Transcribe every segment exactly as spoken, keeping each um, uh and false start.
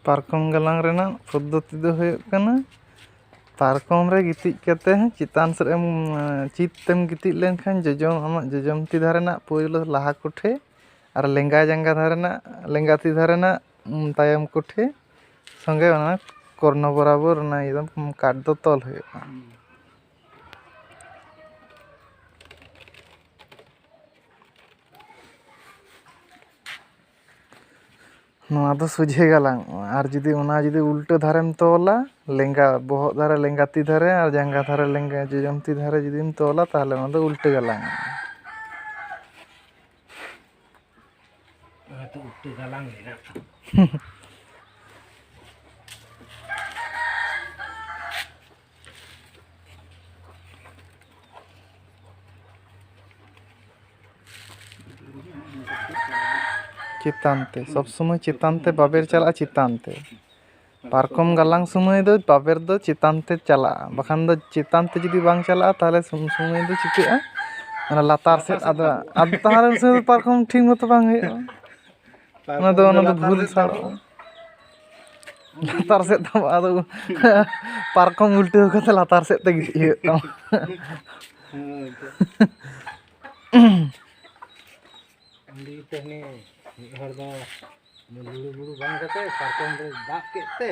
ᱯᱟᱨᱠᱚᱢ ᱜᱟᱞᱟᱝ ᱨᱮᱱᱟᱜ ᱯᱚᱫᱽᱫᱷᱚᱛᱤ ᱫᱚ ᱦᱩᱭᱩᱜ ᱠᱟᱱᱟ, ᱯᱟᱨᱠᱚᱢ ᱨᱮ ᱜᱤᱛᱤᱡ ᱠᱟᱛᱮ ᱪᱮᱛᱟᱱ ᱥᱮᱫ ᱮᱢ, ᱪᱤᱛ ᱛᱮᱢ ᱜᱤᱛᱤᱡ ᱞᱮᱱᱠᱷᱟᱱ ᱡᱚᱡᱚᱢ, ᱟᱢᱟᱜ ᱡᱚᱡᱚᱢ ᱛᱤ ᱫᱷᱟᱨᱮ ᱨᱮᱱᱟᱜ ᱯᱳᱭᱞᱳ ᱞᱟᱦᱟ ᱠᱚᱴᱷᱮ ᱟᱨ ᱞᱮᱸᱜᱟ ᱡᱟᱸᱜᱟ ᱫᱷᱟᱨᱮ ᱨᱮᱱᱟᱜ, ᱞᱮᱸᱜᱟ ᱛᱤ ᱫᱷᱟᱨᱮ ᱨᱮᱱᱟᱜ, ᱩᱢ, ᱛᱟᱭᱚᱢ ᱠᱚᱴᱷᱮ ᱥᱚᱸᱜᱮ ᱚᱱᱟ ᱠᱚᱨᱱᱚ ᱵᱚᱨᱟᱵᱚᱨ ᱚᱱᱟ ᱤᱭᱟᱹ ᱫᱚ, ᱠᱟᱴ ᱫᱚ ᱛᱚᱞ ᱦᱩᱭᱩᱜᱼᱟ᱾ ᱱᱚᱣᱟ ᱫᱚ ᱥᱚᱡᱷᱮ ᱜᱟᱞᱟᱝ᱾ ᱟᱨ ᱡᱩᱫᱤ ᱚᱱᱟ ᱡᱩᱫᱤ ᱩᱞᱴᱟᱹ ᱫᱷᱟᱨᱮᱢ ᱛᱚᱞᱟ, ᱞᱮᱸᱜᱟ ᱵᱚᱦᱚᱜ ᱫᱷᱟᱨᱮ ᱞᱮᱸᱜᱟ ᱛᱤ ᱫᱷᱟᱨᱮ ᱟᱨ ᱡᱟᱸᱜᱟ ᱫᱷᱟᱨᱮ ᱞᱮᱸᱜᱟ ᱡᱚᱡᱚᱢ ᱛᱤ ᱫᱷᱟᱨᱮ ᱡᱩᱫᱤᱢ ᱛᱚᱞᱟ, ᱛᱟᱦᱚᱞᱮ ᱚᱱᱟ ᱫᱚ ᱩᱞᱴᱟᱹ ᱜᱟᱞᱟᱝ᱾ ᱚᱱᱟ ᱫᱚ ᱩᱞᱴᱟᱹ ᱜᱟᱞᱟᱝ ᱢᱮᱱᱟᱜᱼᱟ᱾ ᱪᱮᱛᱟᱱ ᱛᱮ, ᱥᱚᱵᱽ ᱥᱚᱢᱚᱭ ᱪᱮᱛᱟᱱ ᱛᱮ ᱵᱟᱵᱮᱨ ᱪᱟᱞᱟᱜᱼᱟ, ᱪᱮᱛᱟᱱ ᱛᱮ᱾ ᱯᱟᱨᱠᱚᱢ ᱜᱟᱞᱟᱝ ᱥᱚᱢᱚᱭ ᱫᱚ ᱵᱟᱵᱮᱨ ᱫᱚ ᱪᱮᱛᱟᱱ ᱛᱮ ᱪᱟᱞᱟᱜᱼᱟ, ᱵᱟᱠᱷᱟᱱ ᱫᱚ ᱪᱮᱛᱟᱱ ᱛᱮ ᱡᱩᱫᱤ ᱵᱟᱝ ᱪᱟᱞᱟᱜᱼᱟ, ᱛᱟᱦᱚᱞᱮ ᱥᱚᱵᱽ ᱥᱚᱢᱚᱭ ᱫᱚ ᱪᱤᱠᱟᱹᱜᱼᱟ? ᱚᱱᱟ ᱞᱟᱛᱟᱨ ᱥᱮᱫ ᱟᱫᱚ, ᱟᱫᱚ ᱛᱟᱦᱚᱞᱮ ᱩᱱ ᱥᱚᱢᱚᱭ ᱫᱚ ᱯᱟᱨᱠᱚᱢ ᱴᱷᱤᱠ ᱢᱚᱛᱚ ᱵᱟᱝ ᱦᱩᱭᱩᱜᱼᱟ᱾ ᱚᱱᱟ ᱫᱚ, ᱚᱱᱟ ᱫᱚ ᱞᱟᱛᱟᱨ ᱵᱷᱩᱞ ᱥᱮᱫ ᱥᱟᱲᱚᱜᱼᱟ᱾ ᱞᱟᱛᱟᱨ ᱥᱮᱫ ᱫᱚ ᱟᱫᱚ ᱯᱟᱨᱠᱚᱢ ᱩᱞᱴᱟᱹᱣ ᱠᱟᱛᱮ ᱞᱟᱛᱟᱨ ᱥᱮᱫ ᱛᱮ ᱜᱤᱛᱤᱡ ᱦᱩᱭᱩᱜ ᱛᱟᱢᱟ᱾ ᱦᱮᱸ, ᱛᱚ᱾ ᱩᱱᱤ ᱛᱮ ᱦᱟᱹᱱᱤ ᱢᱤᱫ ᱦᱚᱲ ᱫᱚ ᱞᱩᱲᱩ ᱞᱩᱲᱩ ᱵᱟᱝ ᱠᱟᱛᱮ ᱯᱟᱨᱠᱚᱢ ᱨᱮ ᱫᱟᱵ ᱠᱮᱫ ᱛᱮ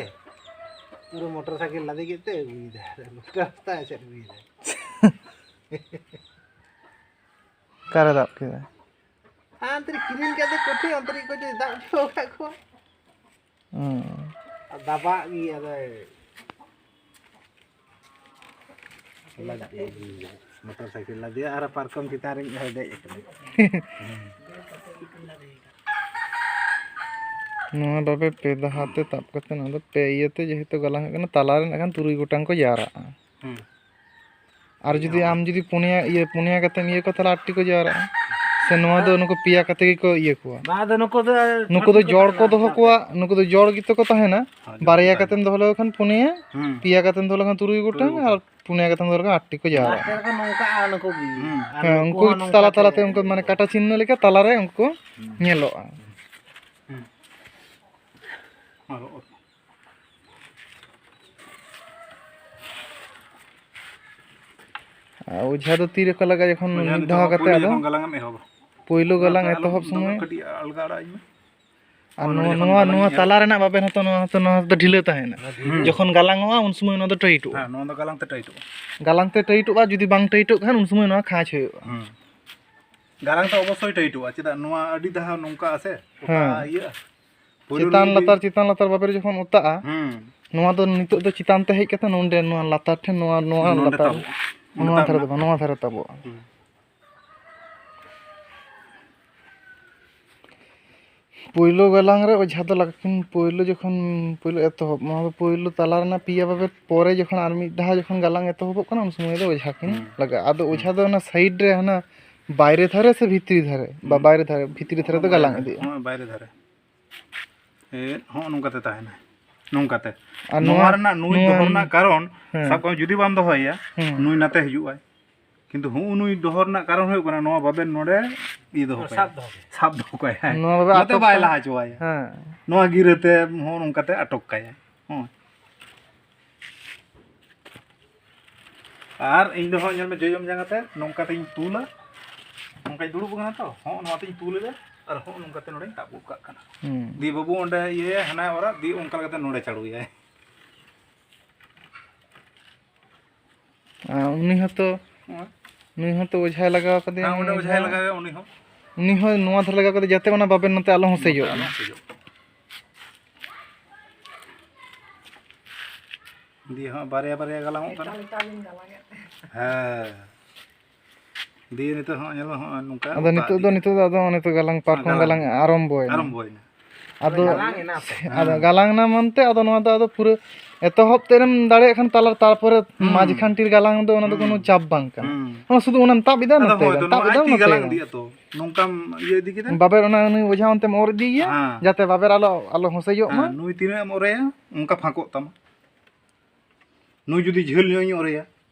ᱯᱩᱨᱟᱹ ᱢᱚᱴᱚᱨ ᱥᱟᱭᱠᱮᱞ ᱞᱟᱫᱮ ᱠᱮᱫ ᱛᱮ ᱟᱹᱜᱩᱭᱮᱫᱟ᱾ ᱜᱚᱴᱟ ᱨᱟᱥᱛᱟ ᱮᱥᱮᱫ ᱟᱹᱜᱩᱭᱮᱫᱟ᱾ ᱚᱠᱟᱨᱮ ᱫᱟᱵ ᱠᱮᱫᱟ? ᱟᱨ ᱚᱱᱛᱮ ᱨᱮ ᱠᱤᱨᱤᱧ ᱠᱟᱛᱮ ᱠᱚᱴᱷᱮ ᱚᱱᱛᱮ ᱨᱮ ᱠᱚ ᱫᱟᱵ ᱦᱚᱴᱚ ᱟᱠᱟᱫ ᱠᱚᱣᱟ᱾ ᱦᱩᱸ᱾ ᱟᱨ ᱫᱟᱵᱟᱜ ᱜᱮ ᱟᱫᱚ᱾ ᱞᱟᱫᱮ ᱟᱹᱜᱩᱭᱮᱫᱟ᱾ ᱢᱚᱴᱚᱨ ᱥᱟᱭᱠᱮᱞ ᱞᱟᱫᱮᱭᱟ ᱟᱨ ᱯᱟᱨᱠᱚᱢ ᱪᱮᱛᱟᱱ ᱨᱮ ᱢᱤᱫ ᱦᱚᱲ ᱫᱮᱡ ᱟᱠᱟᱱᱟ᱾ ᱱᱚᱣᱟ ᱵᱷᱟᱵᱮ ᱯᱮ ᱫᱷᱟᱣ ᱛᱮ ᱛᱟᱵ ᱠᱟᱛᱮ, ᱱᱚᱣᱟ ᱫᱚ ᱯᱮ ᱤᱭᱟᱹ ᱛᱮ ᱡᱮᱦᱮᱛᱩ ᱜᱟᱞᱟᱝ ᱦᱩᱭᱩᱜ ᱠᱟᱱᱟ, ᱛᱟᱞᱟ ᱨᱮ ᱱᱟᱜ ᱠᱷᱟᱱ ᱛᱩᱨᱩᱭ ᱜᱚᱴᱟᱝ ᱠᱚ ᱡᱟᱣᱨᱟᱜᱼᱟ᱾ ᱦᱩᱸ᱾ ᱟᱨ ᱡᱩᱫᱤ ᱟᱢ ᱡᱩᱫᱤ ᱯᱩᱱᱭᱟ, ᱤᱭᱟᱹ, ᱯᱩᱱᱭᱟ ᱠᱟᱛᱮᱢ ᱤᱭᱟᱹ ᱠᱚᱣᱟ, ᱛᱟᱦᱞᱮ ᱟᱴ ᱴᱤ ᱠᱚ ᱡᱟᱣᱨᱟᱜᱼᱟ᱾ ᱥᱮ ᱱᱚᱣᱟ ᱫᱚ ᱱᱩᱠᱩ ᱯᱮᱭᱟ ᱠᱟᱛᱮ ᱜᱮᱠᱚ ᱤᱭᱟᱹ ᱠᱚᱣᱟ᱾ ᱵᱟᱝ, ᱟᱫᱚ ᱱᱩᱠᱩ ᱫᱚ ᱱᱩᱠᱩ ᱫᱚ ᱟᱴ ᱴᱤ ᱠᱚ ᱡᱚᱲ ᱠᱚ ᱛᱟᱦᱮᱱᱟ, ᱫᱚᱦᱚ ᱟᱴ ᱴᱤ᱾ ᱠᱚᱣᱟ, ᱱᱩᱠᱩ ᱫᱚ ᱡᱚᱲ ᱜᱮᱛᱚ ᱠᱚ ᱛᱟᱦᱮᱱᱟ᱾ ᱦᱳᱭ, ᱡᱚᱲ ᱵᱟᱨᱭᱟ ᱠᱚ ᱠᱟᱛᱮᱢ ᱛᱟᱦᱮᱱᱟ᱾ ᱫᱚᱦᱚ ᱞᱮᱠᱚ ᱠᱷᱟᱱ ᱯᱩᱱᱭᱟ, ᱦᱩᱸ᱾ ᱯᱮᱭᱟ ᱠᱟᱛᱮᱢ ᱫᱚᱦᱚ ᱞᱮᱠᱷᱟᱱ ᱛᱩᱨᱩᱭ ᱜᱚᱴᱟᱝ, ᱛᱩᱨᱩᱭ ᱟᱨ ᱜᱚᱴᱟᱝ᱾ ᱯᱩᱱᱭᱟ ᱠᱟᱛᱮᱢ ᱫᱚᱦᱚ ᱞᱮᱠᱷᱟᱱ ᱟᱴ ᱴᱤ ᱠᱚ ᱡᱟᱣᱨᱟᱜᱼᱟ᱾ ᱞᱟᱥᱴ ᱨᱮᱠᱚ ᱱᱚᱝᱠᱟᱜᱼᱟ ᱱᱩᱠᱩ ᱜᱮ᱾ ᱦᱩᱸ᱾ ᱟᱨ ᱦᱮᱸ, ᱱᱩᱠᱩ ᱩᱱᱠᱩ ᱦᱚᱸ ᱜᱮ ᱱᱚᱝᱠᱟ ᱛᱟᱞᱟ ᱛᱮ ᱛᱟᱞᱟ ᱛᱮ ᱩᱱᱠᱩ ᱢᱟᱱᱮ ᱠᱟᱴᱟ ᱪᱤᱱᱦᱟᱹ ᱞᱮᱠᱟ ᱛᱟᱞᱟ ᱨᱮ ᱩᱱᱠᱩ ᱦᱩᱸ᱾ ᱧᱮᱞᱚᱜᱼᱟ᱾ ᱦᱩᱸ᱾ ᱟᱨ ᱚᱡᱷᱟ ᱫᱚ ᱛᱤ ᱨᱮᱠᱚ ᱞᱟᱜᱟᱭᱟ? ᱡᱚᱠᱷᱚᱱ ᱚᱡᱷᱟ ᱢᱤᱫ ᱱᱤᱛᱚᱜ ᱫᱷᱟᱣ ᱠᱟᱛᱮ ᱯᱳᱭᱞᱳ ᱟᱫᱚ ᱡᱚᱠᱷᱚᱱ ᱜᱟᱞᱟᱝ ᱮᱢ ᱮᱦᱚᱵᱟ᱾ ᱯᱳᱭᱞᱳ ᱚᱱᱟ ᱜᱟᱞᱟᱝ ᱛᱟᱭᱚᱢ ᱮᱛᱚᱦᱚᱵ ᱫᱚ ᱥᱚᱢᱚᱭ᱾ ᱠᱟᱹᱴᱤᱡ ᱟᱞᱜᱟ ᱟᱲᱟᱜ ᱟᱹᱧ ᱢᱮ᱾ ᱟᱨ ᱦᱳᱭ, ᱱᱚᱣᱟ, ᱱᱚᱰᱮ ᱡᱚᱠᱷᱚᱱ ᱱᱚᱣᱟ, ᱜᱟᱞᱟᱝ ᱱᱚᱣᱟ ᱤᱧ ᱮᱦᱚᱵ᱾ ᱛᱟᱞᱟ ᱨᱮᱱᱟᱜ ᱵᱟᱵᱮᱨ ᱦᱚᱸᱛᱚ, ᱱᱚᱣᱟ ᱦᱚᱸᱛᱚ, ᱱᱚᱣᱟ ᱦᱚᱸᱛᱚ ᱰᱷᱤᱞᱟᱹ ᱛᱟᱦᱮᱱᱟ᱾ ᱦᱩᱸ᱾ ᱡᱚᱠᱷᱚᱱ ᱜᱟᱞᱟᱝ ᱚᱜᱼᱟ, ᱩᱱ ᱥᱚᱢᱚᱭ ᱱᱚᱣᱟ ᱫᱚ ᱴᱟᱭᱤᱴᱚᱜᱼᱟ᱾ ᱦᱮᱸ, ᱱᱚᱣᱟ ᱫᱚ ᱜᱟᱞᱟᱝ ᱛᱮ ᱴᱟᱭᱤᱴᱚᱜᱼᱟ᱾ ᱜᱟᱞᱟᱝ ᱛᱮ ᱴᱟᱭᱤᱴᱚᱜᱼᱟ, ᱡᱩᱫᱤ ᱵᱟᱝ ᱴᱟᱭᱤᱴᱚᱜ ᱠᱷᱟᱱ, ᱩᱱ ᱥᱚᱢᱚᱭ ᱱᱚᱣᱟ ᱠᱷᱟᱸᱪ ᱦᱩᱭᱩᱜᱼᱟ᱾ ᱦᱩᱸ᱾ ᱜᱟᱞᱟᱝ ᱛᱮ ᱚᱵᱚᱥᱥᱳᱭ ᱴᱟᱭᱤᱴᱚᱜᱼᱟ, ᱪᱮᱫᱟᱜ ᱱᱚᱣᱟ ᱟᱹᱰᱤ ᱫᱷᱟᱣ ᱱᱚᱝᱠᱟ ᱟᱥᱮ, ᱚᱠᱟ ᱦᱮᱸ᱾ ᱤᱭᱟᱹᱜᱼᱟ᱾ ᱯᱳᱭᱞᱳ ᱪᱮᱛᱟᱱ ᱱᱚᱣᱟ ᱞᱟᱛᱟᱨ, ᱪᱮᱛᱟᱱ ᱞᱟᱛᱟᱨ ᱵᱟᱵᱮᱨ ᱡᱚᱠᱷᱚᱱ ᱚᱛᱟᱜᱼᱟ, ᱦᱩᱸ᱾ ᱱᱚᱣᱟ ᱫᱚ ᱱᱤᱛᱚᱜ ᱫᱚ ᱪᱮᱛᱟᱱ ᱛᱮ ᱦᱮᱡ ᱠᱟᱛᱮ ᱱᱚᱰᱮ ᱱᱚᱣᱟ ᱞᱟᱛᱟᱨ ᱴᱷᱮᱱ, ᱱᱚᱣᱟ, ᱱᱚᱣᱟ ᱱᱚᱰᱮ ᱞᱟᱛᱟᱨ, ᱛᱟᱵᱚᱜᱼᱟ᱾ ᱱᱚᱣᱟ ᱱᱚᱰᱮ ᱫᱷᱟᱨᱮ ᱫᱚ ᱛᱟᱵᱚᱜᱼᱟ᱾ ᱵᱟᱝ, ᱱᱚᱣᱟ ᱫᱷᱟᱨᱮ ᱛᱟᱵᱚᱜᱼᱟ᱾ ᱦᱩᱸ᱾ ᱯᱳᱭᱞᱳ ᱜᱟᱞᱟᱝ ᱨᱮ ᱚᱡᱷᱟ ᱫᱚ ᱞᱟᱹᱠᱛᱤ, ᱯᱳᱭᱞᱳ ᱡᱚᱠᱷᱚᱱ, ᱯᱳᱭᱞᱳ ᱮᱛᱚᱦᱚᱵ, ᱱᱚᱣᱟ ᱫᱚ ᱯᱳᱭᱞᱳ ᱛᱟᱞᱟ ᱨᱮᱱᱟᱜ ᱯᱮᱭᱟ ᱵᱟᱵᱮᱨ ᱯᱚᱨᱮ ᱡᱚᱠᱷᱚᱱ ᱟᱨ ᱢᱤᱫ ᱫᱷᱟᱣ ᱡᱚᱠᱷᱚᱱ ᱜᱟᱞᱟᱝ ᱮᱛᱚᱦᱚᱵᱚᱜ ᱠᱟᱱᱟ, ᱩᱱ ᱥᱚᱢᱚᱭ ᱫᱚ ᱚᱡᱷᱟ ᱠᱤᱱ ᱦᱩᱸ᱾ ᱞᱟᱜᱟᱜᱼᱟ᱾ ᱟᱫᱚ ᱦᱩᱸ᱾ ᱚᱡᱷᱟ ᱫᱚ ᱚᱱᱟ ᱥᱟᱭᱤᱰ ᱨᱮ, ᱦᱟᱱᱟ ᱵᱟᱭᱨᱮ ᱫᱷᱟᱨᱮ ᱥᱮ ᱵᱷᱤᱛᱨᱤ ᱫᱷᱟᱨᱮ? ᱵᱟ-, ᱦᱩᱸ᱾ ᱵᱟᱭᱨᱮ ᱫᱷᱟᱨᱮ, ᱵᱷᱤᱛᱨᱤ ᱫᱷᱟᱨᱮ ᱫᱚ ᱜᱟᱞᱟᱝ ᱤᱫᱤᱜᱼᱟ᱾ ᱦᱚᱸ, ᱵᱟᱭᱨᱮ ᱫᱷᱟᱨᱮ᱾ ᱮᱫ, ᱦᱚᱸᱜᱼᱚ ᱱᱚᱝᱠᱟᱛᱮ ᱛᱟᱦᱮᱱᱟ, ᱱᱚᱝᱠᱟᱛᱮ᱾ ᱟᱨ ᱱᱚᱣᱟ ᱱᱚᱣᱟ, ᱨᱮᱱᱟᱜ ᱱᱩᱭ ᱱᱚᱣᱟ ᱫᱚᱦᱚ ᱨᱮᱱᱟᱜ ᱠᱟᱨᱚᱱ, ᱦᱮᱸ᱾ ᱥᱟᱵ ᱠᱟᱜ ᱢᱮ, ᱡᱩᱫᱤ ᱵᱟᱢ ᱫᱚᱦᱚᱭᱮᱭᱟ, ᱦᱮᱸ᱾ ᱱᱩᱭ ᱱᱟᱛᱮ ᱦᱤᱡᱩᱜᱼᱟᱭ, ᱠᱤᱱᱛᱩ ᱦᱩᱜᱼᱩ ᱱᱩᱭ ᱫᱚᱦᱚ ᱨᱮᱱᱟᱜ ᱠᱟᱨᱚᱱ ᱦᱩᱭᱩᱜ ᱠᱟᱱᱟ, ᱱᱚᱣᱟ ᱵᱟᱵᱮᱨ ᱱᱚᱰᱮ ᱤᱭᱟᱹ ᱫᱚᱦᱚ ᱠᱟᱭᱟ, ᱥᱟᱵ ᱫᱚᱦᱚ ᱠᱟᱭᱟ᱾ ᱥᱟᱵ ᱫᱚᱦᱚ ᱠᱟᱭᱟ᱾ ᱱᱚᱣᱟ ᱵᱟᱵᱮᱨ ᱱᱚᱛᱮ ᱟᱴᱚᱠ ᱵᱟᱭ ᱠᱟᱜᱼᱟ᱾ ᱞᱟᱦᱟ ᱦᱚᱪᱚᱣᱟᱭᱟ᱾ ᱦᱮᱸ᱾ ᱱᱚᱣᱟ ᱜᱤᱨᱟᱹᱛᱮ ᱦᱚᱸᱜᱼᱚ ᱱᱚᱝᱠᱟᱛᱮ ᱟᱴᱚᱠ ᱠᱟᱭᱟ᱾ ᱦᱚᱸ᱾ ᱟᱨ ᱤᱧ ᱫᱚ ᱦᱚᱸᱜᱼᱚᱭ ᱧᱮᱞ ᱢᱮ, ᱡᱚᱡᱚᱢ ᱡᱟᱸᱜᱟ ᱛᱮ ᱱᱚᱝᱠᱟᱛᱤᱧ ᱛᱩᱞᱟ, ᱱᱚᱝᱠᱟᱧ ᱫᱩᱲᱩᱵ ᱟᱠᱟᱱᱟ ᱛᱚ, ᱦᱚᱸᱜᱼᱚ ᱱᱚᱣᱟᱛᱤᱧ ᱛᱩᱞ ᱮᱫᱟ, ᱟᱨ ᱦᱚᱸᱜᱼᱚ ᱱᱚᱝᱠᱟᱛᱮ ᱱᱚᱰᱮᱧ ᱛᱟᱵ ᱜᱚᱫ ᱠᱟᱜ ᱠᱟᱱᱟ᱾ ᱦᱩᱸ᱾ ᱫᱤᱭᱮ ᱵᱟᱹᱵᱩ ᱚᱸᱰᱮ ᱤᱭᱟᱹᱭᱟ, ᱦᱟᱱᱟᱭ ᱚᱨᱟ, ᱫᱤᱭᱮ ᱚᱱᱠᱟ ᱞᱮᱠᱟᱛᱮ ᱱᱚᱰᱮ ᱪᱟᱹᱲᱩᱭᱟᱭ᱾ ᱟᱨ ᱩᱱᱤ ᱦᱚᱸᱛᱚ, ᱦᱮᱸ᱾ ᱱᱩᱭ ᱦᱚᱸᱛᱚ ᱚᱡᱷᱟᱭ ᱞᱟᱜᱟᱣ ᱠᱟᱫᱮᱭᱟ᱾ ᱦᱮᱸ, ᱚᱸᱰᱮ ᱚᱡᱷᱟᱭ ᱞᱟᱜᱟᱣᱮᱭᱟ ᱩᱱᱤ ᱦᱚᱸ᱾ ᱩᱱᱤ ᱦᱚᱸ ᱱᱚᱣᱟ ᱫᱷᱟᱨᱮ ᱞᱟᱜᱟᱣ ᱠᱟᱫᱮ, ᱡᱟᱛᱮ ᱚᱱᱟ ᱵᱟᱵᱮᱨ ᱱᱚᱛᱮ ᱟᱞᱚ ᱦᱚᱸ ᱱᱚᱛᱮ ᱥᱮᱡᱚᱜ ᱟᱞᱚ ᱢᱟ᱾ ᱥᱮᱡᱚᱜ᱾ ᱫᱤᱭᱮ ᱦᱚᱸ ᱵᱟᱨᱭᱟ ᱵᱟᱨᱭᱟ ᱜᱟᱞᱟᱝᱚᱜ ᱠᱟᱱᱟ᱾ ᱮᱠᱟᱞ, ᱮᱠᱟᱞᱤᱧ ᱜᱟᱞᱟᱝᱮᱫ ᱛᱟᱦᱮᱸᱫ᱾ ᱦᱮᱸ᱾ ᱫᱤᱭᱮ ᱱᱤᱛᱚᱜ ᱦᱚᱸ ᱧᱮᱞ ᱢᱮ, ᱦᱚᱸᱜᱼᱚᱭ ᱱᱚᱝᱠᱟ ᱟᱫᱚ ᱜᱚᱴᱟ ᱱᱤᱛᱚᱜ ᱫᱚ, ᱤᱫᱤᱭᱟ᱾ ᱱᱤᱛᱚᱜ ᱫᱚ ᱟᱫᱚ ᱱᱤᱛᱚᱜ ᱜᱟᱞᱟᱝ, ᱯᱟᱨᱠᱚᱢ ᱦᱮᱸ, ᱜᱟᱞᱟᱝ᱾ ᱜᱟᱞᱟᱝ ᱟᱨᱟᱢᱵᱚᱭᱮᱱᱟ᱾ ᱟᱨᱟᱢᱵᱚᱭᱮᱱᱟ᱾ ᱟᱫᱚ ᱜᱟᱞᱟᱝ ᱮᱱᱟ ᱛᱚ᱾ ᱟᱫᱚ ᱦᱮᱸ᱾ ᱜᱟᱞᱟᱝ ᱮᱱᱟ ᱢᱮᱱᱛᱮ ᱟᱫᱚ ᱱᱚᱣᱟ ᱫᱚ ᱟᱫᱚ ᱯᱩᱨᱟᱹ ᱮᱛᱚᱦᱚᱵ ᱛᱮᱫ ᱮᱢ ᱫᱟᱲᱮᱭᱟᱜ ᱠᱷᱟᱱ ᱛᱟᱞᱟ, ᱛᱟᱨᱯᱚᱨᱮ ᱦᱩᱸ᱾ ᱢᱟᱡᱷ ᱠᱷᱟᱱᱴᱤᱨ ᱜᱟᱞᱟᱝ ᱫᱚ ᱚᱱᱟ ᱫᱚ ᱦᱩᱸ᱾ ᱠᱳᱱᱳ ᱪᱟᱯ ᱵᱟᱝ ᱠᱟᱱᱟ᱾ ᱦᱩᱸ᱾ ᱚᱱᱟ ᱥᱩᱫᱷᱩ ᱚᱱᱟᱢ ᱛᱟᱵ ᱮᱫᱟ, ᱟᱫᱚ ᱱᱚᱛᱮ ᱦᱳᱭ ᱫᱚ, ᱛᱟᱵ ᱱᱚᱣᱟ ᱮᱫᱟᱢ, ᱟᱡ ᱛᱮᱜᱮ ᱱᱚᱛᱮ ᱜᱟᱞᱟᱝ ᱫᱟᱢ᱾ ᱤᱫᱤᱜᱼᱟ ᱛᱚ᱾ ᱱᱚᱝᱠᱟᱢ ᱤᱭᱟᱹ ᱤᱫᱤ ᱠᱮᱫᱟ᱾ ᱵᱟᱵᱮᱨ ᱚᱱᱟ ᱩᱱᱤ ᱚᱡᱷᱟ ᱚᱱᱛᱮᱢ ᱚᱨ ᱤᱫᱤᱭᱮᱭᱟ, ᱦᱮᱸ᱾ ᱡᱟᱛᱮ ᱵᱟᱵᱮᱨ ᱟᱞᱚ, ᱟᱞᱚ ᱦᱚᱸᱥᱮᱡᱚᱜ ᱢᱟ᱾ ᱦᱮᱸ, ᱱᱩᱭ ᱛᱤᱱᱟᱹᱜ ᱮᱢ ᱚᱨᱮᱭᱟ, ᱚᱱᱠᱟ ᱯᱷᱟᱸᱠᱚᱜ ᱛᱟᱢᱟ᱾ ᱱᱩᱭ ᱡᱩᱫᱤ ᱡᱷᱟᱹᱞ ᱧᱚᱜ ᱤᱧ ᱚᱨᱮᱭᱟ,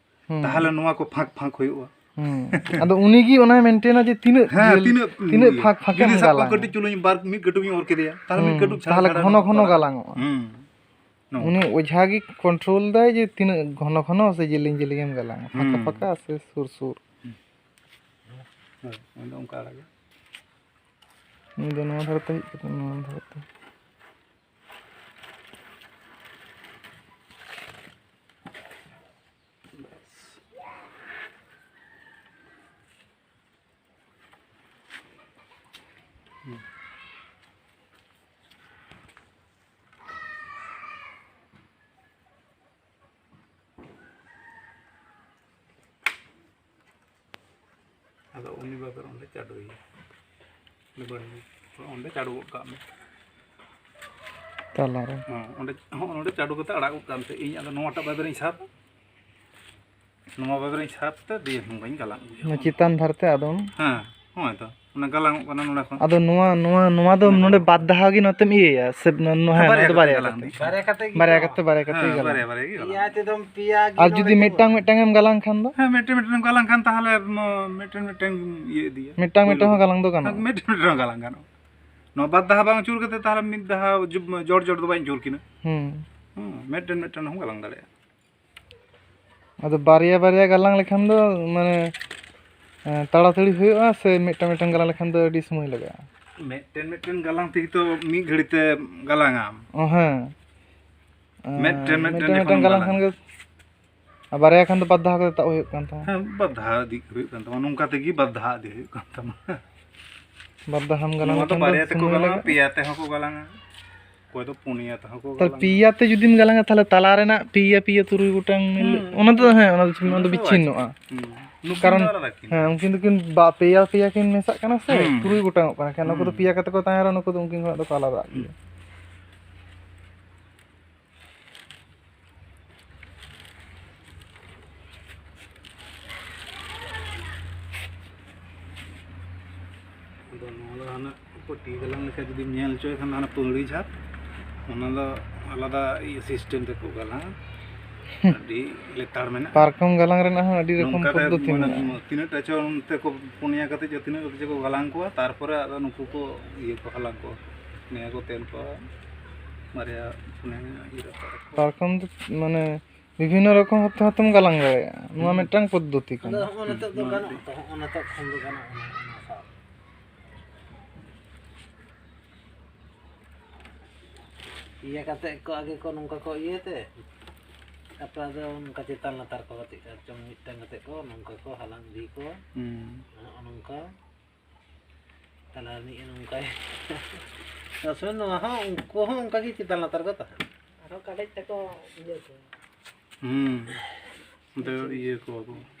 ᱦᱩᱸ᱾ ᱛᱟᱦᱚᱞᱮ ᱱᱚᱣᱟ ᱠᱚ ᱯᱷᱟᱸᱠ ᱯᱷᱟᱸᱠ ᱦᱩᱭᱩᱜᱼᱟ᱾ ᱦᱩᱸ᱾ ᱟᱫᱚ ᱩᱱᱤ ᱜᱮ ᱚᱱᱟᱭ ᱢᱮᱱᱴᱮᱱᱟ ᱡᱮ ᱛᱤᱱᱟᱹᱜ ᱦᱮᱸ, ᱡᱤᱞ, ᱛᱤᱱᱟᱹᱜ, ᱛᱤᱱᱟᱹᱜ ᱤᱭᱟᱹ᱾ ᱯᱷᱟᱸᱠ ᱯᱷᱟᱸᱠᱮᱢ ᱡᱩᱫᱤ ᱥᱟᱵ ᱠᱟᱜ ᱜᱟᱞᱟᱝᱟ᱾ ᱠᱟᱹᱴᱤᱡ ᱪᱩᱞᱩᱝ ᱵᱟᱨ, ᱢᱤᱫ ᱠᱟᱹᱴᱩᱵ ᱤᱧ ᱚᱨ ᱠᱮᱫᱮᱭᱟ, ᱛᱟᱦᱞᱮ ᱢᱤᱫ ᱦᱩᱸ, ᱠᱟᱹᱴᱩᱵ ᱛᱟᱦᱞᱮ ᱪᱷᱟᱲᱟ ᱪᱷᱟᱲᱟ ᱜᱷᱚᱱᱚ ᱜᱷᱚᱱᱚ ᱱᱚᱝᱠᱟᱱᱟᱜ᱾ ᱜᱟᱞᱟᱝᱚᱜᱼᱟ᱾ ᱦᱩᱸ᱾ ᱱᱚᱝᱠᱟ᱾ ᱩᱱᱤ ᱚᱡᱷᱟ ᱜᱮ control ᱫᱟᱭ ᱡᱮ ᱛᱤᱱᱟᱹᱜ ᱜᱷᱚᱱᱚ ᱜᱷᱚᱱᱚ ᱥᱮ ᱡᱮᱞᱮᱧ ᱡᱮᱞᱮᱧ ᱮᱢ ᱜᱟᱞᱟᱝᱟ, ᱯᱷᱟᱸᱠᱟ ᱦᱩᱸ᱾ ᱯᱷᱟᱸᱠᱟ ᱥᱮ ᱥᱩᱨ ᱥᱩᱨ᱾ ᱦᱩᱸ᱾ ᱦᱳᱭ, ᱩᱱᱤ ᱫᱚ ᱚᱱᱠᱟ ᱟᱲᱟᱜᱟ᱾ ᱩᱱᱤ ᱫᱚ ᱱᱚᱣᱟ ᱫᱷᱟᱨᱮ ᱛᱮ ᱦᱮᱡ ᱠᱟᱛᱮ ᱱᱚᱣᱟ ᱫᱷᱟᱨᱮ ᱛᱮ᱾ ᱟᱫᱚ ᱩᱱᱤ ᱵᱟᱵᱮᱨ ᱚᱸᱰᱮ ᱪᱟᱰᱚᱭᱮᱭᱟ᱾ ᱩᱱᱤ ᱵᱟᱹᱲᱤᱡ ᱚᱸᱰᱮ ᱪᱟᱰᱚ ᱜᱚᱫ ᱠᱟᱜ ᱢᱮ᱾ ᱛᱟᱞᱟᱨᱮ᱾ ᱦᱚᱸ, ᱚᱸᱰᱮ, ᱦᱚᱸ, ᱚᱸᱰᱮ ᱪᱟᱰᱚ ᱠᱟᱛᱮ ᱟᱲᱟᱜ ᱜᱚᱫ ᱠᱟᱜ ᱢᱮ᱾ ᱤᱧ ᱟᱫᱚ ᱱᱚᱣᱟᱴᱟᱜ ᱵᱟᱵᱮᱨᱤᱧ ᱥᱟᱵᱟ᱾ ᱱᱚᱣᱟ ᱵᱟᱵᱮᱨᱤᱧ ᱥᱟᱵ ᱛᱮ ᱫᱤᱭᱮ ᱦᱚᱸ ᱵᱟᱹᱧ ᱜᱟᱞᱟᱝ ᱟᱹᱜᱩᱭᱟ᱾ ᱚᱱᱟ ᱪᱮᱛᱟᱱ ᱫᱷᱟᱨᱮ ᱛᱮ ᱟᱫᱚᱢ ᱦᱮᱸ, ᱦᱚᱸᱜᱼᱚᱭ ᱛᱚ᱾ ᱚᱱᱟ ᱜᱟᱞᱟᱝᱚᱜ ᱠᱟᱱᱟ ᱱᱚᱰᱮ ᱠᱷᱚᱱ᱾ ᱟᱫᱚ ᱱᱚᱣᱟ, ᱱᱚᱣᱟ, ᱱᱚᱣᱟ ᱫᱚ ᱱᱚᱰᱮ ᱱᱚᱰᱮ ᱵᱟᱨ ᱫᱷᱟᱣ ᱜᱮ ᱱᱚᱛᱮᱢ ᱤᱭᱟᱹᱭᱟ, ᱥᱮ ᱱᱚ-, ᱱᱚ-, ᱦᱮᱸ, ᱵᱟᱨᱭᱟ ᱱᱚᱣᱟ ᱫᱚ ᱠᱟᱛᱮ ᱵᱟᱨᱭᱟ ᱜᱟᱞᱟᱝ ᱠᱟᱛᱮ᱾ ᱦᱩᱭᱩᱜᱼᱟ᱾ ᱵᱟᱨᱭᱟ ᱠᱟᱛᱮ ᱜᱮ ᱵᱟᱨᱭᱟ ᱜᱟᱞᱟᱝ᱾ ᱠᱟᱛᱮ, ᱵᱟᱨᱭᱟ ᱠᱟᱛᱮ ᱦᱮᱸ, ᱜᱮ ᱜᱟᱞᱟᱝ᱾ ᱵᱟᱨᱭᱟ, ᱵᱟᱨᱭᱟ ᱜᱮ ᱜᱟᱞᱟᱝ᱾ ᱯᱮᱭᱟ ᱛᱮᱫᱚᱢ ᱯᱮᱭᱟ ᱜᱮ ᱟᱨ ᱱᱚᱰᱮ ᱡᱩᱫᱤ ᱛᱤᱸᱜᱩᱜᱼᱟ᱾ ᱢᱤᱫᱴᱟᱝ, ᱢᱤᱫᱴᱟᱝ ᱮᱢ ᱜᱟᱞᱟᱝ ᱠᱷᱟᱱ ᱫᱚ? ᱦᱮᱸ, ᱢᱤᱫᱴᱮᱱ, ᱢᱤᱫᱴᱮᱱ ᱮᱢ ᱜᱟᱞᱟᱝ ᱠᱷᱟᱱ ᱛᱟᱦᱚᱞᱮ ᱢᱚ-, ᱢᱤᱫᱴᱮᱱ, ᱢᱤᱫᱴᱮᱱ ᱤᱭᱟᱹ ᱤᱫᱤᱭᱟ᱾ ᱢᱤᱫᱴᱟᱝ, ᱯᱳᱭᱞᱳ ᱢᱤᱫᱴᱟᱝ ᱦᱚᱸ ᱫᱚ᱾ ᱜᱟᱞᱟᱝ ᱫᱚ ᱜᱟᱱᱚᱜᱼᱟ᱾ ᱦᱮᱸ, ᱢᱤᱫᱴᱮᱱ, ᱢᱤᱫᱴᱮᱱ ᱦᱚᱸ ᱜᱟᱞᱟᱝ ᱜᱟᱱᱚᱜᱼᱟ᱾ ᱱᱚᱣᱟ ᱵᱟᱨ ᱫᱷᱟᱣ ᱵᱟᱝ ᱟᱹᱪᱩᱨ ᱠᱟᱛᱮ ᱛᱟᱦᱚᱞᱮ ᱢᱤᱫ ᱫᱷᱟᱣ ᱡᱚ-, ᱡᱚᱲ, ᱡᱚᱲ ᱫᱚ ᱵᱟᱹᱧ ᱟᱹᱪᱩᱨ ᱠᱤᱱᱟ᱾ ᱦᱩᱸ᱾ ᱦᱩᱸ, ᱢᱤᱫᱴᱮᱱ, ᱢᱤᱫᱴᱮᱱ ᱦᱚᱸ ᱜᱟᱞᱟᱝ ᱫᱟᱲᱮᱭᱟᱜᱼᱟ᱾ ᱟᱫᱚ ᱵᱟᱨᱭᱟ ᱵᱟᱨᱭᱟ ᱜᱟᱞᱟᱝ ᱞᱮᱠᱷᱟᱱ ᱫᱚ, ᱢᱟᱱᱮ, ᱮᱸ, ᱛᱟᱲᱟᱛᱟᱲᱤ ᱦᱩᱭᱩᱜᱼᱟ ᱥᱮ ᱢᱤᱫᱴᱟᱝ ᱢᱤᱫᱴᱟᱝ ᱜᱟᱞᱟᱝ ᱞᱮᱠᱷᱟᱱ ᱫᱚ ᱟᱹᱰᱤ ᱥᱚᱢᱚᱭ ᱞᱟᱜᱟᱜᱼᱟ? ᱢᱤᱫᱴᱮᱱ ᱢᱤᱫᱴᱮᱱ ᱜᱟᱞᱟᱝ ᱛᱮᱜᱮ ᱛᱚ ᱢᱤᱫ ᱜᱷᱟᱹᱲᱤ ᱛᱮ ᱜᱟᱞᱟᱝᱟᱢ᱾ ᱚ, ᱦᱮᱸ᱾ ᱢᱤᱫᱴᱮᱱ ᱮᱸ, ᱢᱤᱫᱴᱮᱱ ᱢᱤᱫᱴᱮᱱ ᱡᱚᱠᱷᱚᱱ ᱢᱤᱫᱴᱮᱱ ᱜᱟᱞᱟᱝ ᱜᱟᱞᱟᱝ᱾ ᱠᱷᱟᱱ ᱜᱮ, ᱟᱨ ᱵᱟᱨᱭᱟ ᱠᱷᱟᱱ ᱫᱚ ᱵᱟᱨ ᱫᱷᱟᱣ ᱠᱟᱛᱮ ᱛᱟᱵ ᱦᱩᱭᱩᱜ ᱠᱟᱱ ᱛᱟᱢᱟ᱾ ᱦᱮᱸ, ᱵᱟᱨ ᱫᱷᱟᱣ ᱤᱫᱤ ᱦᱩᱭᱩᱜ ᱠᱟᱱ ᱛᱟᱢᱟ, ᱱᱚᱝᱠᱟ ᱛᱮᱜᱮ ᱵᱟᱨ ᱫᱷᱟᱣ ᱤᱫᱤ ᱦᱩᱭᱩᱜ ᱠᱟᱱ ᱛᱟᱢᱟ᱾ ᱵᱟᱨ ᱫᱷᱟᱣ ᱮᱢ ᱜᱟᱞᱟᱝ ᱱᱚᱣᱟ ᱫᱚ ᱞᱮᱠᱷᱟᱱ ᱵᱟᱨᱭᱟ ᱛᱮᱠᱚ ᱥᱚᱢᱚᱭ ᱜᱟᱞᱟᱝᱟ, ᱞᱟᱜᱟᱜᱼᱟ᱾ ᱯᱮᱭᱟ ᱛᱮᱦᱚᱸ ᱠᱚ ᱜᱟᱞᱟᱝᱟ᱾ ᱚᱠᱚᱭ ᱫᱚ ᱯᱩᱱᱭᱟ ᱛᱮᱦᱚᱸ ᱠᱚ ᱛᱟᱦᱞᱮ ᱜᱟᱞᱟᱝᱟ᱾ ᱯᱮᱭᱟ ᱛᱮ ᱡᱩᱫᱤᱢ ᱜᱟᱞᱟᱝᱟ, ᱛᱟᱦᱞᱮ ᱛᱟᱞᱟ ᱨᱮᱱᱟᱜ ᱯᱮᱭᱟ, ᱯᱮᱭᱟ, ᱛᱩᱨᱩᱭ ᱜᱚᱴᱟᱝ ᱢᱤᱞ-, ᱦᱩᱸ᱾ ᱚᱱᱟ ᱫᱚ, ᱦᱮᱸ, ᱚᱱᱟ ᱫᱚ, ᱚᱱᱟ ᱫᱚ ᱵᱟᱭ ᱵᱤᱪᱷᱤᱱᱱᱚᱜᱼᱟ᱾ ᱦᱩᱸ᱾ ᱱᱩᱠᱤᱱ ᱫᱚ ᱠᱟᱨᱚᱱ, ᱟᱞᱟᱫᱟ ᱠᱤᱱ᱾ ᱦᱮᱸ, ᱩᱱᱠᱤᱱ ᱫᱚᱠᱤᱱ ᱵᱟ-, ᱯᱮᱭᱟ, ᱯᱮᱭᱟ ᱠᱤᱱ ᱢᱮᱥᱟᱜ ᱠᱟᱱᱟ ᱥᱮ, ᱦᱩᱸ᱾ ᱛᱩᱨᱩᱭ ᱜᱚᱴᱟᱝᱚᱜ ᱠᱟᱱᱟ᱾ ᱠᱷᱟᱱ ᱱᱩᱠᱩ ᱫᱚ ᱦᱩᱸ᱾ ᱯᱮᱭᱟ ᱠᱟᱛᱮ ᱠᱚ ᱛᱟᱦᱮᱸᱱ ᱨᱮᱦᱚᱸ, ᱱᱩᱠᱩ ᱫᱚ ᱩᱱᱠᱤᱱ ᱠᱷᱚᱱᱟᱜ ᱫᱚᱠᱚ ᱟᱞᱟᱫᱟᱜ ᱦᱩᱸ᱾ ᱜᱮᱭᱟ᱾ ᱟᱫᱚ ᱱᱚᱣᱟ ᱫᱚ ᱦᱟᱱᱟ ᱯᱟᱹᱴᱤ ᱜᱟᱞᱟᱝ ᱞᱮᱠᱟ ᱡᱩᱫᱤᱢ ᱧᱮᱞ ᱦᱚᱪᱚᱭ ᱠᱷᱟᱱ, ᱦᱟᱱᱟ ᱯᱟᱹᱲᱤ ᱡᱷᱟᱯ, ᱚᱱᱟ ᱫᱚ ᱟᱞᱟᱫᱟ ᱤᱭᱟᱹ system ᱛᱮᱠᱚ ᱜᱟᱞᱟᱝᱟ᱾ ᱟᱹᱰᱤ ᱞᱮᱛᱟᱲ ᱢᱮᱱᱟᱜᱼᱟ᱾ ᱯᱟᱨᱠᱚᱢ ᱜᱟᱞᱟᱝ ᱨᱮᱱᱟᱜ ᱦᱚᱸ ᱟᱹᱰᱤ ᱨᱚᱠᱚᱢ ᱱᱚᱝᱠᱟ ᱛᱮ ᱯᱚᱫᱽᱫᱷᱚᱛᱤ ᱢᱟᱱᱮ ᱢᱮᱱᱟᱜᱼᱟ᱾ ᱛᱤᱱᱟᱹᱜ ᱴᱟ ᱪᱚ ᱚᱱᱛᱮ ᱠᱚ ᱯᱩᱱᱭᱟ ᱠᱟᱛᱮ ᱪᱚ ᱛᱤᱱᱟᱹᱜ ᱠᱟᱛᱮ ᱪᱚ ᱠᱚ ᱜᱟᱞᱟᱝ ᱠᱚᱣᱟ, ᱛᱟᱨᱯᱚᱨᱮ ᱟᱫᱚ ᱱᱩᱠᱩ ᱠᱚ ᱤᱭᱟᱹ ᱠᱚ ᱦᱟᱞᱟᱝ ᱠᱚᱣᱟ, ᱱᱤᱭᱟᱹ ᱠᱚ ᱛᱮᱞ ᱠᱚᱣᱟ, ᱵᱟᱨᱭᱟ ᱯᱩᱱᱭᱟ ᱤᱭᱟᱹ ᱠᱚ᱾ ᱯᱟᱨᱠᱚᱢ ᱫᱚ ᱢᱟᱱᱮ ᱵᱤᱵᱷᱤᱱᱱᱚ ᱨᱚᱠᱚᱢ ᱵᱷᱟᱵ ᱛᱮᱦᱚᱸ ᱛᱚᱢ ᱜᱟᱞᱟᱝ ᱫᱟᱲᱮᱭᱟᱜᱼᱟ, ᱱᱚᱣᱟ ᱦᱩᱸ᱾ ᱢᱤᱫᱴᱟᱝ ᱯᱚᱫᱽᱫᱷᱚᱛᱤ ᱠᱟᱱᱟ᱾ ᱟᱫᱚ ᱦᱚᱸᱜᱼᱚ ᱱᱤᱛᱚᱜ ᱫᱚ ᱜᱟᱱᱚᱜᱼᱟ ᱛᱚ, ᱦᱚᱸᱜᱼᱚ ᱱᱤᱛᱚᱜ ᱠᱷᱚᱱ ᱫᱚ ᱜᱟᱱᱚᱜᱼᱟ ᱚᱱᱟ, ᱚᱱᱟ ᱥᱟᱵ᱾ ᱤᱭᱟᱹ ᱠᱟᱛᱮ ᱠᱚ ᱟᱜᱮ ᱠᱚ ᱱᱚᱝᱠᱟ ᱠᱚ ᱤᱭᱟᱹᱭ ᱛᱮ, ᱛᱟᱨᱯᱚᱨ ᱟᱫᱚ ᱚᱱᱠᱟ ᱪᱮᱛᱟᱱ ᱞᱟᱛᱟᱨ ᱠᱚ ᱜᱟᱛᱮᱜ ᱠᱟᱱ ᱪᱚᱝ, ᱢᱤᱫᱴᱟᱝ ᱠᱟᱛᱮ ᱠᱚ ᱱᱚᱝᱠᱟ ᱠᱚ ᱦᱟᱞᱟᱝ ᱤᱫᱤ ᱠᱚᱣᱟ᱾ ᱦᱩᱸ᱾ ᱱᱚᱜᱼᱚ ᱱᱚᱝᱠᱟ ᱛᱟᱞᱟ ᱨᱤᱱᱤᱡ ᱱᱚᱝᱠᱟᱭ ᱟᱥᱚᱞ ᱱᱚᱣᱟ ᱦᱚᱸ ᱩᱱᱠᱩ ᱦᱚᱸ ᱚᱱᱠᱟ ᱜᱮ ᱪᱮᱛᱟᱱ ᱞᱟᱛᱟᱨ ᱠᱚ ᱛᱟᱦᱮᱱᱟ᱾ ᱟᱨᱦᱚᱸ ᱠᱟᱰᱮᱡ ᱛᱮᱠᱚ ᱤᱭᱟᱹ ᱠᱚᱣᱟ᱾ ᱦᱩᱸ᱾ ᱚᱱᱛᱮ ᱤᱭᱟᱹ ᱠᱚᱣᱟ ᱠᱚ᱾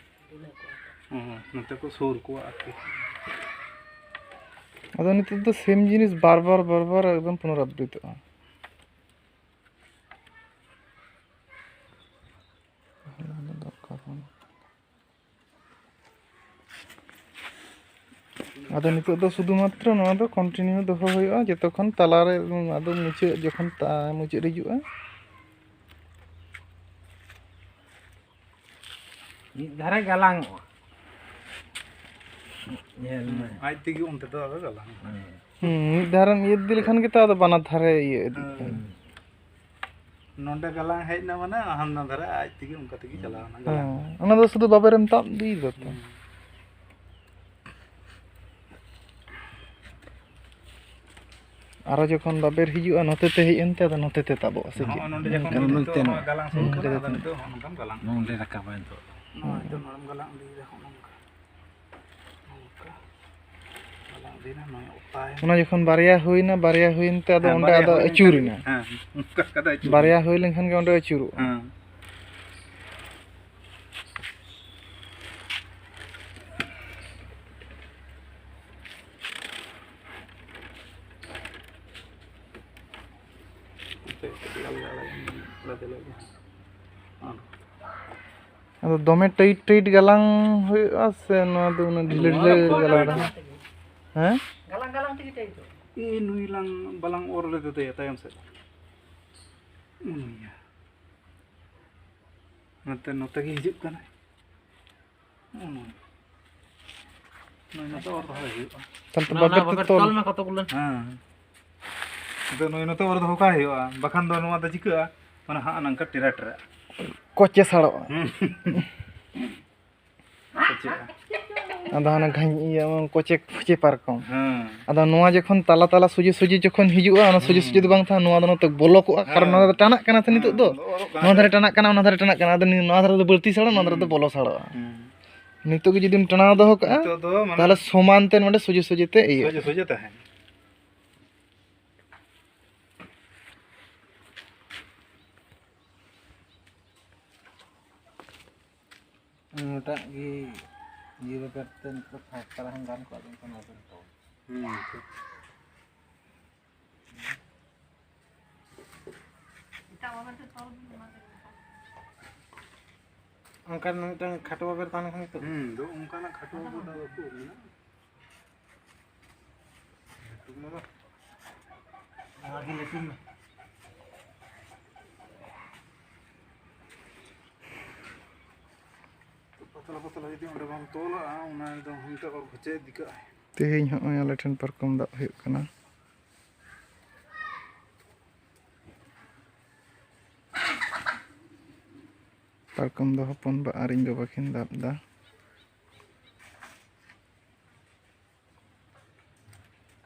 ᱵᱤᱱᱟᱹ ᱠᱚᱣᱟ ᱠᱚ᱾ ᱦᱚᱸ, ᱱᱚᱛᱮ ᱠᱚ ᱥᱩᱨ ᱠᱚᱣᱟ ᱟᱨᱠᱤ᱾ ᱟᱫᱚ ᱱᱤᱛᱚᱜ ᱫᱚ ᱥᱮᱢ ᱡᱤᱱᱤᱥ ᱵᱟᱨ ᱵᱟᱨ, ᱵᱟᱨ ᱵᱟᱨ ᱮᱠᱫᱚᱢ ᱯᱩᱱᱚᱨᱟᱵᱨᱤᱛᱚᱜᱼᱟ᱾ ᱟᱫᱚ ᱱᱤᱛᱚᱜ ᱫᱚ ᱥᱩᱫᱷᱩ ᱢᱟᱛᱨᱚ ᱱᱚᱣᱟ ᱫᱚ continue ᱫᱚᱦᱚ ᱦᱩᱭᱩᱜᱼᱟ, ᱡᱚᱛᱚᱠᱷᱚᱱ ᱛᱟᱞᱟᱨᱮ ᱟᱫᱚ ᱢᱩᱪᱟᱹᱫ ᱡᱚᱠᱷᱚᱱ ᱛᱟ-, ᱢᱩᱪᱟᱹᱫ ᱦᱤᱡᱩᱜᱼᱟ᱾ ᱢᱤᱫ ᱫᱷᱟᱨᱮ ᱜᱟᱞᱟᱝᱚᱜᱼᱟ᱾ ᱧᱮᱞ ᱢᱮ᱾ ᱟᱡ ᱛᱮᱜᱮ ᱚᱱᱛᱮ ᱫᱚ ᱟᱫᱚ ᱜᱟᱞᱟᱝ᱾ ᱦᱮᱸ᱾ ᱦᱩᱸ, ᱢᱤᱫ ᱫᱷᱟᱨᱮᱢ ᱤᱭᱟᱹ ᱤᱫᱤ ᱞᱮᱠᱷᱟᱱ ᱜᱮᱛᱚ ᱟᱫᱚ ᱵᱟᱱᱟᱨ ᱫᱷᱟᱨᱮ ᱤᱭᱟᱹ ᱤᱫᱤᱜ ᱠᱟᱱᱟ᱾ ᱦᱮᱸ᱾ ᱱᱚᱰᱮ ᱜᱟᱞᱟᱝ ᱦᱮᱡ ᱮᱱᱟ ᱢᱟᱱᱮ ᱦᱟᱱᱟ ᱫᱷᱟᱨᱮ ᱟᱡ ᱛᱮᱜᱮ ᱚᱱᱠᱟ ᱛᱮᱜᱮ ᱪᱟᱞᱟᱣ ᱮᱱᱟ ᱜᱟᱞᱟᱝ᱾ ᱦᱮᱸ, ᱚᱱᱟ ᱫᱚ ᱥᱩᱫᱷᱩ ᱵᱟᱵᱮᱨᱮᱢ ᱛᱟᱵ ᱤᱫᱤᱭᱮᱫᱟ ᱛᱚ᱾ ᱦᱩᱸ᱾ ᱟᱨᱚ ᱡᱚᱠᱷᱚᱱ ᱵᱟᱵᱮᱨ ᱦᱤᱡᱩᱜᱼᱟ, ᱱᱚᱛᱮ ᱛᱮ ᱦᱮᱡ ᱮᱱᱛᱮ ᱟᱫᱚ ᱱᱚᱛᱮ ᱛᱮ ᱛᱟᱵᱚᱜᱼᱟ ᱥᱮ ᱪᱮᱫ? ᱱᱚᱜᱼᱚᱭ ᱱᱚᱰᱮ ᱡᱚᱠᱷᱚᱱ ᱱᱚᱝᱠᱟ᱾ ᱱᱤᱛᱚᱜ ᱱᱚᱣᱟ ᱜᱟᱞᱟᱝ ᱥᱩᱨᱩᱜ ᱠᱟᱱᱟ, ᱟᱫᱚ ᱱᱤᱛᱚᱜ ᱦᱚᱸ ᱱᱚᱝᱠᱟᱢ ᱜᱟᱞᱟᱝ᱾ ᱱᱚᱰᱮ ᱨᱟᱠᱟᱵᱟ ᱱᱤᱛᱚᱜ᱾ ᱱᱚᱣᱟ ᱱᱤᱛᱚᱜ ᱱᱚᱰᱮᱢ ᱜᱟᱞᱟᱝ ᱤᱫᱤᱭᱮᱫᱟ, ᱦᱚᱸᱜᱼᱚ ᱱᱚᱝᱠᱟ᱾ ᱱᱚᱝᱠᱟ᱾ ᱜᱟᱞᱟᱝ ᱤᱫᱤᱭᱮᱱᱟ, ᱱᱚᱜᱼᱚᱭ ᱚᱛᱟᱭ᱾ ᱚᱱᱟ ᱡᱚᱠᱷᱚᱱ ᱵᱟᱨᱭᱟ ᱦᱩᱭᱱᱟ, ᱵᱟᱨᱭᱟ ᱦᱩᱭᱮᱱ ᱛᱮ ᱟᱫᱚ ᱦᱮᱸ, ᱚᱸᱰᱮ ᱵᱟᱨᱭᱟ ᱟᱫᱚ ᱦᱩᱭ ᱞᱮᱱᱠᱷᱟᱱ ᱟᱹᱪᱩᱨ ᱜᱮ, ᱮᱱᱟ᱾ ᱦᱮᱸ, ᱚᱱᱠᱟ ᱠᱟᱛᱮ ᱟᱹᱪᱩᱨ ᱵᱟᱨᱭᱟ ᱮᱱᱟ᱾ ᱦᱩᱭ ᱞᱮᱱᱠᱷᱟᱱ ᱜᱮ ᱚᱸᱰᱮ ᱟᱹᱪᱩᱨᱚᱜᱼᱟ᱾ ᱦᱮᱸ᱾ ᱟᱫᱚ ᱫᱚᱢᱮ tight tight ᱜᱟᱞᱟᱝ ᱦᱩᱭᱩᱜᱼᱟ ᱥᱮ ᱱᱚᱣᱟ ᱫᱚ ᱩᱱᱟᱹᱜ ᱰᱷᱤᱞᱟᱹ ᱱᱚᱣᱟ ᱰᱷᱤᱞᱟᱹ ᱫᱚ ᱜᱟᱞᱟᱝ ᱨᱮᱦᱚᱸ? ᱦᱮᱸ? ᱜᱟᱞᱟᱝ ᱜᱟᱞᱟᱝ ᱛᱮᱜᱮ tight ᱚᱜᱼᱟ᱾ ᱮ, ᱱᱩᱭ ᱞᱟᱝ ᱵᱟᱞᱟᱝ ᱚᱨ ᱞᱮᱫᱮ ᱛᱟᱭᱟ ᱛᱟᱭᱚᱢ ᱥᱮᱫ᱾ ᱩᱱᱤᱭᱟ᱾ ᱱᱚᱛᱮ, ᱱᱚᱛᱮ ᱜᱮ ᱦᱤᱡᱩᱜ ᱠᱟᱱᱟ᱾ ᱦᱩᱸ᱾ ᱱᱚᱜᱼᱚᱭ ᱱᱚᱛᱮ ᱚᱨ ᱫᱚᱦᱚᱭ ᱦᱩᱭᱩᱜᱼᱟ᱾ ᱛᱟᱦᱞᱮ ᱛᱚ ᱚᱱᱟ, ᱚᱱᱟ ᱵᱟᱵᱮᱨ ᱛᱮ ᱵᱟᱵᱮᱨ ᱛᱚᱞ᱾ ᱛᱚᱞ ᱢᱮ ᱠᱚᱛᱚ ᱜᱩᱞᱟᱹ᱾ ᱦᱮᱸ᱾ ᱟᱫᱚ ᱱᱚᱜᱼᱚᱭ ᱱᱚᱛᱮ ᱚᱨ ᱫᱚᱦᱚ ᱠᱟᱜ ᱦᱩᱭᱩᱜᱼᱟ, ᱵᱟᱠᱷᱟᱱ ᱫᱚ ᱱᱚᱣᱟ ᱫᱚ ᱪᱤᱠᱟᱹᱜᱼᱟ? ᱢᱟᱱᱮ ᱦᱟᱸᱜ ᱱᱚᱝᱠᱟ ᱴᱮᱨᱟ ᱴᱮᱨᱟ᱾ ᱠᱚᱪᱮ ᱥᱟᱲᱚᱜᱼᱟ᱾ ᱦᱩᱸ᱾ ᱠᱚᱪᱮᱜᱼᱟ᱾ ᱟᱫᱚ ᱦᱟᱱᱟ ᱜᱷᱟᱧ-, ᱤᱭᱟᱹ, ᱠᱚᱪᱮ, ᱠᱚᱪᱮ ᱯᱟᱨᱠᱚᱢ᱾ ᱦᱮᱸ᱾ ᱟᱫᱚ ᱱᱚᱣᱟ ᱡᱚᱠᱷᱚᱱ ᱛᱟᱞᱟ ᱛᱟᱞᱟ ᱥᱚᱡᱷᱮ ᱥᱚᱡᱷᱮ ᱡᱚᱠᱷᱚᱱ ᱦᱤᱡᱩᱜᱼᱟ, ᱚᱱᱟ ᱥᱚᱡᱷᱮ ᱦᱩᱸ᱾ ᱥᱚᱡᱷᱮ ᱫᱚ ᱵᱟᱝ ᱛᱟᱦᱮᱸᱱᱟ, ᱱᱚᱣᱟ ᱫᱚ ᱱᱚᱛᱮ ᱵᱚᱞᱚ ᱠᱚᱜᱼᱟ, ᱠᱟᱨᱚᱱ ᱦᱮᱸ᱾ ᱱᱚᱣᱟ ᱫᱚ ᱴᱟᱱᱟᱜ ᱠᱟᱱᱟ ᱥᱮ ᱱᱤᱛᱚᱜ ᱫᱚ᱾ ᱦᱮᱸ, ᱚᱨᱚᱜ ᱠᱟᱱᱟ ᱱᱚᱣᱟ ᱫᱷᱟᱨᱮ ᱥᱮ᱾ ᱴᱟᱱᱟᱜ ᱠᱟᱱᱟ, ᱚᱱᱟ ᱫᱷᱟᱨᱮ ᱴᱟᱱᱟᱜ ᱠᱟᱱᱟ, ᱟᱫᱚ ᱱᱚᱣᱟ ᱫᱷᱟᱨᱮ ᱫᱚ ᱵᱟᱹᱲᱛᱤ ᱥᱟᱲᱚᱜᱼᱟ, ᱱᱚᱣᱟ ᱫᱷᱟᱨᱮ ᱫᱚ ᱦᱩᱸ᱾ ᱵᱚᱞᱚ ᱥᱟᱲᱚᱜᱼᱟ᱾ ᱦᱩᱸ᱾ ᱱᱤᱛᱚᱜ ᱜᱮ ᱡᱩᱫᱤᱢ ᱴᱟᱱᱟᱣ ᱫᱚᱦᱚ ᱠᱟᱜᱼᱟ, ᱱᱤᱛᱚᱜ ᱫᱚ ᱢᱟᱱᱮ ᱛᱟᱦᱞᱮ ᱥᱚᱢᱟᱱ ᱛᱮ ᱱᱚᱰᱮ ᱥᱚᱡᱷᱮ ᱥᱚᱡᱷᱮ ᱛᱮ ᱤᱭᱟᱹᱜᱼᱟ᱾ ᱥᱚᱡᱷᱮ ᱥᱚᱡᱷᱮ ᱛᱟᱦᱮᱱᱟ᱾ ᱚᱱᱟᱴᱟᱜ ᱜᱮ ᱤᱭᱟᱹ ᱵᱮᱯᱟᱨ ᱛᱮ ᱱᱤᱛᱚᱜ ᱯᱷᱟᱸᱠ ᱛᱟᱞᱟ ᱦᱚᱸ ᱜᱟᱱ ᱠᱚᱜᱼᱟ, ᱢᱮᱱᱠᱷᱟᱱ ᱵᱟᱵᱮᱱ ᱛᱚᱞ᱾ ᱦᱩᱸ, ᱴᱷᱤᱠ᱾ ᱚᱱᱠᱟᱱ ᱢᱤᱫᱴᱟᱝ ᱠᱷᱟᱴᱚ ᱵᱟᱵᱮᱨ ᱛᱟᱦᱮᱸ ᱞᱮᱱᱠᱷᱟᱱ ᱜᱮᱛᱚ᱾ ᱦᱩᱸ, ᱫᱚ ᱚᱱᱠᱟᱱᱟᱜ ᱠᱷᱟᱴᱚ ᱵᱟᱵᱮᱨ ᱫᱚ ᱟᱫᱚ ᱩᱠᱩᱨ ᱢᱮᱱᱟᱜᱼᱟ? ᱞᱟᱹᱴᱩ ᱢᱟ ᱵᱟᱝ᱾ ᱱᱚᱣᱟ ᱜᱮ ᱞᱟᱹᱴᱩ ᱢᱮ᱾ ᱯᱟᱛᱞᱟ ᱯᱟᱛᱞᱟ ᱡᱩᱫᱤ ᱚᱸᱰᱮ ᱵᱟᱢ ᱛᱚᱞᱟᱜᱼᱟ, ᱚᱱᱟ ᱮᱠᱫᱚᱢ ᱦᱟᱱᱛᱮ ᱚᱨ ᱠᱚᱪᱮ ᱤᱫᱤ ᱠᱟᱜᱼᱟᱭ᱾ ᱛᱮᱦᱮᱧ ᱦᱚᱸᱜᱼᱚᱭ ᱟᱞᱮ ᱴᱷᱮᱱ ᱯᱟᱨᱠᱚᱢ ᱫᱟᱵ ᱦᱩᱭᱩᱜ ᱠᱟᱱᱟ᱾ ᱯᱟᱨᱠᱚᱢ ᱫᱚ ᱦᱚᱯᱚᱱ ᱵᱟ ᱟᱨ ᱤᱧ ᱵᱟᱵᱟ ᱠᱤᱱ ᱫᱟᱵ ᱫᱟ᱾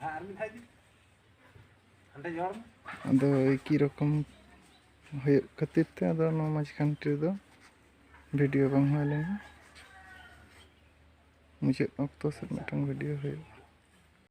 ᱟᱨ ᱢᱤᱫ ᱫᱷᱟᱣ ᱤᱫᱤ᱾ ᱦᱟᱸᱰᱮ ᱡᱚᱲ ᱢᱮ᱾ ᱟᱫᱚ ᱮᱠᱤ ᱨᱚᱠᱚᱢ ᱦᱩᱭᱩᱜ ᱠᱷᱟᱹᱛᱤᱨ ᱛᱮ ᱟᱫᱚ ᱱᱚᱣᱟ ᱢᱟᱡᱷ ᱠᱷᱟᱱᱴᱤ ᱨᱮᱫᱚ ᱵᱷᱤᱰᱤᱭᱳ ᱵᱟᱝ ᱦᱩᱭ ᱞᱮᱱᱟ᱾ ᱢᱩᱪᱟᱹᱫ ᱚᱠᱛᱚ ᱥᱮᱫ ᱢᱤᱫᱴᱟᱝ ᱵᱷᱤᱰᱤᱭᱳ ᱦᱩᱭᱩᱜᱼᱟ᱾